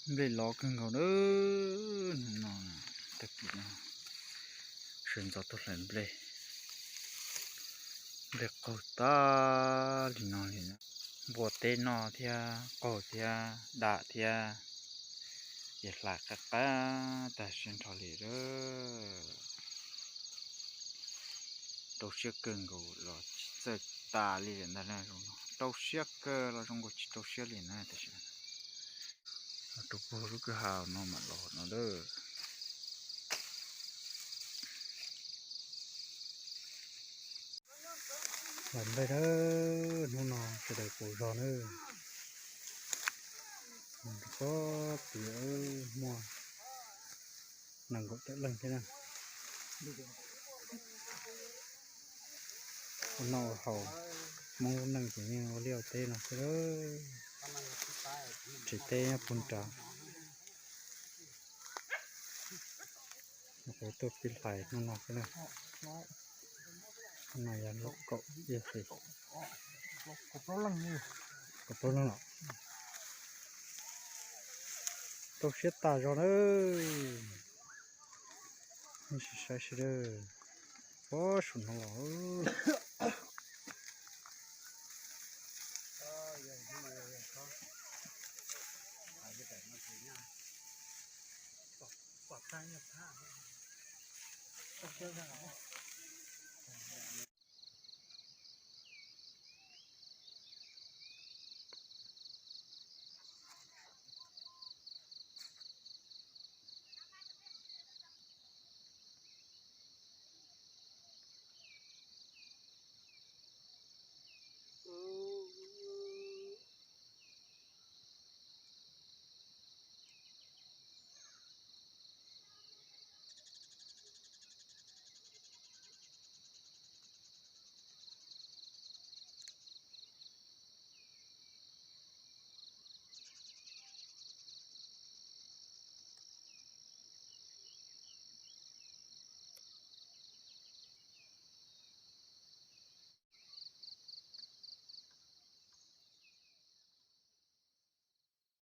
Nplej lov kawg nkaus na, hnub no tag kis no sawv ntxov tuaj hlais nplej. Nplej qaug tag li no li na. Npua teb noj thiab qaug thiab dam thiab, ces hlais qab qab tag siab nrho li lawm. Rau siab kawg nkaus los tsis txawj tas li lawm ntag na. Rau siab kawg los zoo nkaus tsis rau siab li na, tab sis rau puag lub kwj ha no mam los no lawm. Hlais nplej na, hnub no sawv daws pauv zog na. Tsob pim muaj nees nkaum tawm leej thiab na. Ua noj ua haus, Hmoob lub neej ces yeej ua liaj ua teb no xwb. Tsev teb nyob puag nrad. Kuv tuaj pib hlais hnub no xwb na. Hnub no yog lub kaum ib xis, kaum plaub leej los. Rau siab tas zog na. Nej sim saib seb, pob saum no los.